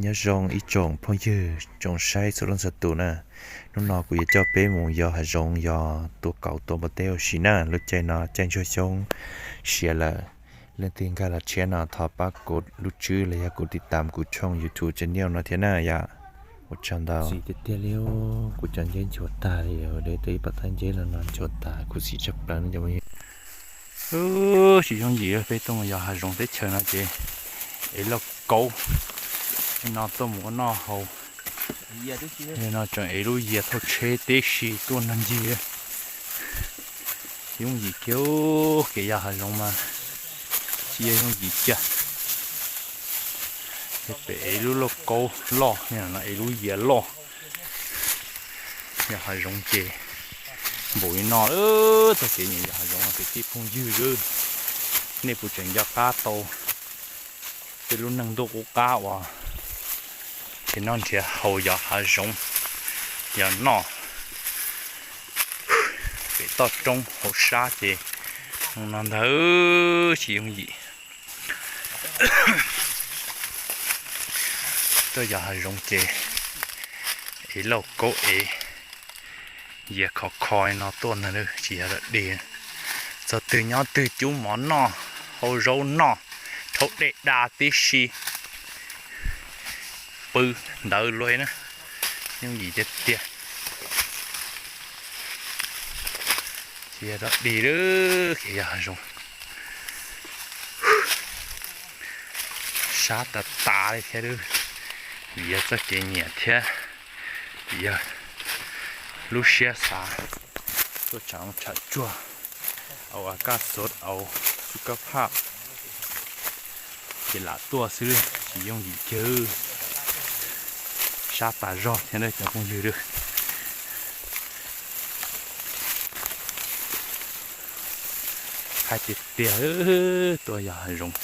Nyob zoo ib tsoom phooj ywg tsoom saib txhua leej txhua tus na. Hnub no kuv yuav coj peb mus yos hav zoov yos tua kauv tua npua teb ua si na. Lub caij no caij ntsuag xyoob siav lawm. Leej twg nkag los tshiab no thov pab kuv lub tswb los yog kuv tiv tam kuv tshooj YouTube channel no thiab na yom. Ua tsaug ntau. Xis tiag tiag li, kuv cov nceb nchuav tag li, de tau ib pas thaj nceb los no nchuav tas, khuv xim tshaj plaws no cov phooj ywg. Tsis yooj yim peb tuaj mus yos hav zoov teb chaws no ces ev lauj kaub no tuaj mus ua noj haus. No tseem ev lub yias thauj tsheb tib si tuaj nrog ncig. Yooj yim kiag, kev yos hav zoov mas tsis yog yooj yim kiag. Pem ev lub lauj kaub loj, no ev lub yias loj. Yos hav zoov ces npaum li no, txoj kev nyiam yos hav zoov no kwv tij phooj ywg, nej puas tseem nco qab tau tej lub neej ntuj qub qab uas nrhiav noj nrhiav haus yos hav zoov yos noj pem toj roob hauv sab ces no ntag, tsis yooj yim. Tuaj yos hav zoov ces ev lauj kaub ev yias khov kho no tuaj ntag, tsis yog dog dig. Txog twg nyob twg cub mov noj, hau zaub noj, rhaub dej da tib si, pw ntawd luaj na. Yooj yim tiag tiag. Tsis yog dog dig, kev yos hav zoov sab tas tas li thiab, vim yog txoj kev nyiam thiab vim yog lub siab xav tuaj tsham tsham tsuag, au a kaj xuv au tsuj kab phaj ces lam tuaj xwb, tsis yooj yim kiag, sab tas zog thiab cov phooj ywg. Hais tiag tiag, tuaj yos hav zoov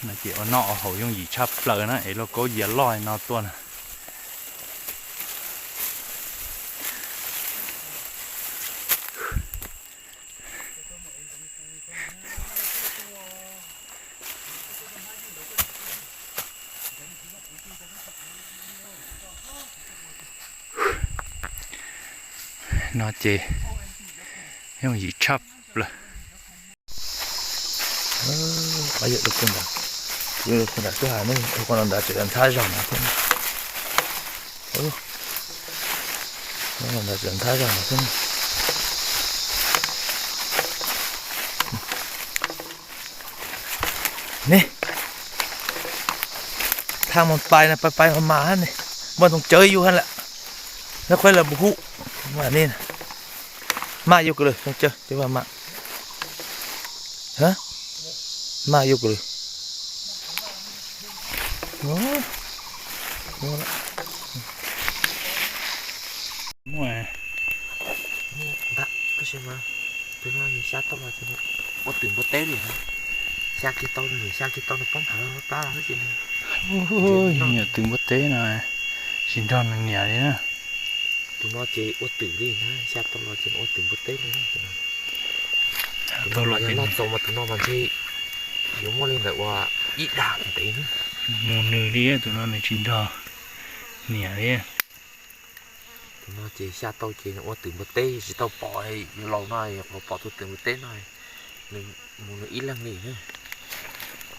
no ces ua noj ua haus yooj yim tshaj plaws na, es lauj kaub yias loj no tuaj na. No ces yooj yim tshaj plaws. Ntawd twb hais ne, qhov no ntawd tseem ntxhab zog no thiab. Ntawd tseem ntxhab zog no thiab. Ne, thaj mus pais no pais pais mas mas ne, muaj txoos cawv yus ha lawm, nab khuab lawm mus hu, ne, maj yus kawg lawm txoos cawv cawv maj maj, maj yus kawg lawm. Ntag, tab sis mas tus no nws xya tau los ces nws ua twm npua teb li na. Xya kiag tau, nws xya kiag tau nws poob nrhav plab ces nws, nws ua twm npua teb no tsis nrog nws niam li na. Tus no ces ua twm li na, xya tau los ces nws ua twm npua teb li na. Tus no mas yog noj txaus mas tus no mas ntshe yuav muaj li ntawm uas ib dag ntev na. Mus nws li, tus no nws tsis nrog niam li. Tus no ces xya tau ces nws ua twm npua teb, tsis tau pom, laus no yuav pom tus twm npua teb no, nws mus nws ib leeg li na.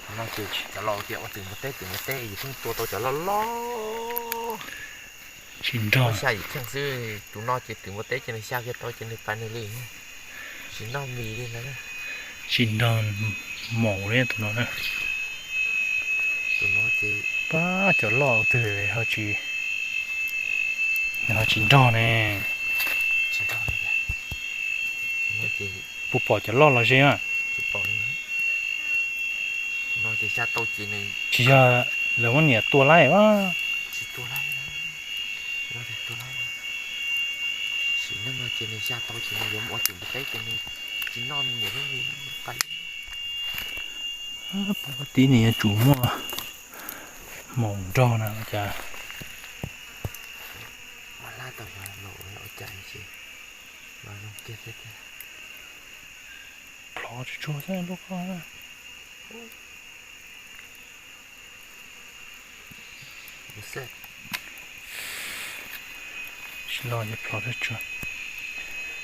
Tus no ces cov laus tias ua twm npua teb, twm npua teb yus pheej tua tau cov loj loj. Tsis nrog, xya yim kheej xwb, tus no ces twm npua teb ces nws xya kiag tau ces nws pais nws li, tsis noj mis li na. Tsis nrog maum li tus no na. Tus no ces pab cov loj twg ho tsis, nws ho tsis nrog ne. Puas pom cov loj los ze na? Tsis yog lawv muab niam tua laij a? Tib neeg yuav tsum muaj maum nrog na cas. Tau los ua cas tsis los zoo kiag thiab tiag. Plhov tsuag tsuag thiab lub qhov na. Tsis loj ces plhov tsuag tsuag.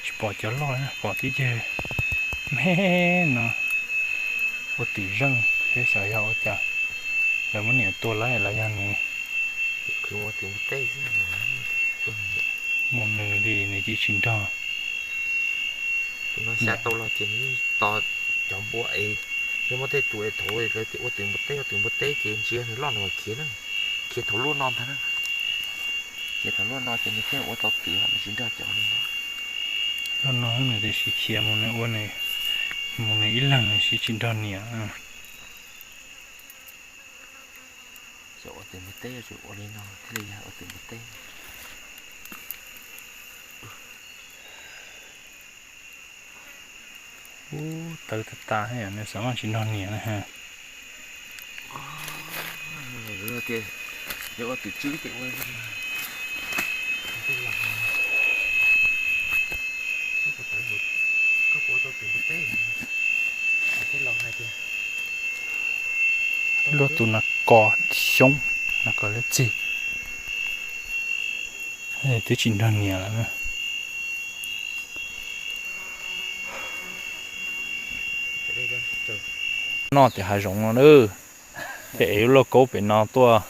Tsis pom cov loj na, pom tib ceg me no. Ua twm zeej thiab xyov yog ua cas, lawv muab niam tua lawm los yog nws. Mus nws li nws cia tsis nrog. Tus no xya tau los ces nws tos cov npua es, nws muab tej tus es thaum lawv tias ua twm npua teb, ua twm npua teb ces ntsia nws loj nws khiav na, khiav thaum luaj no ntag na. Khiav thaum luaj no ces nws thiaj ua tau twm, nws tsis nrog cov li no. Luaj no nws tiam sis khiav mus nws ua, mus nws ib leeg nws siv tsis nrog niam. Xyov ua twm npua teb, ua li no thiaj li yog ua twm npua teb. Ub, tawv tas tas thiab, nws xav noj tsis nrog niam na. Luag tus nas kos xyoob, nas kos liab txig, twb tsis nrog niam lawm na. Noj tim hav zoov no na. Peb ev lub lauj kaub pem no tuaj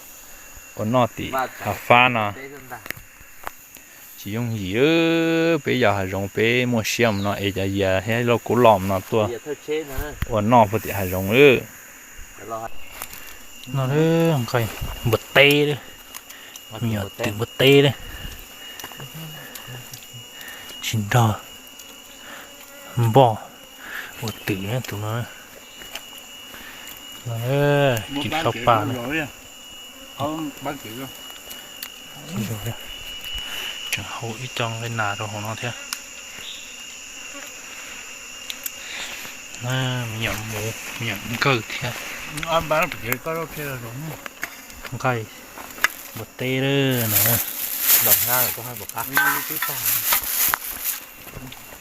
ua noj tim hav fab no. Tsis yooj yim, peb yos hav zoov peb muaj siab mus no ev cov yias thiab lauj kaub los no tuaj ua noj puag tim hav zoov lawm. No nqaij npua teb, me nyuam twm npua teb, tsis nrog npoj ua twm tus no. Cim sab pas na. Tseem hau ib co nqaij nas rau hauv no thiab. Me nyuam mus, me nyuam nkawj thiab. Nqaij npua teb na.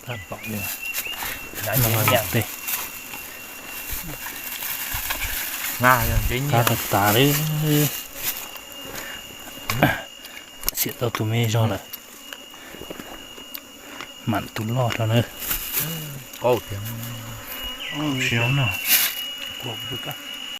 Tab tom ua, tab tas tas li. Xiam tau tus me zog lawm. Mam tus loj rau na. Siab no.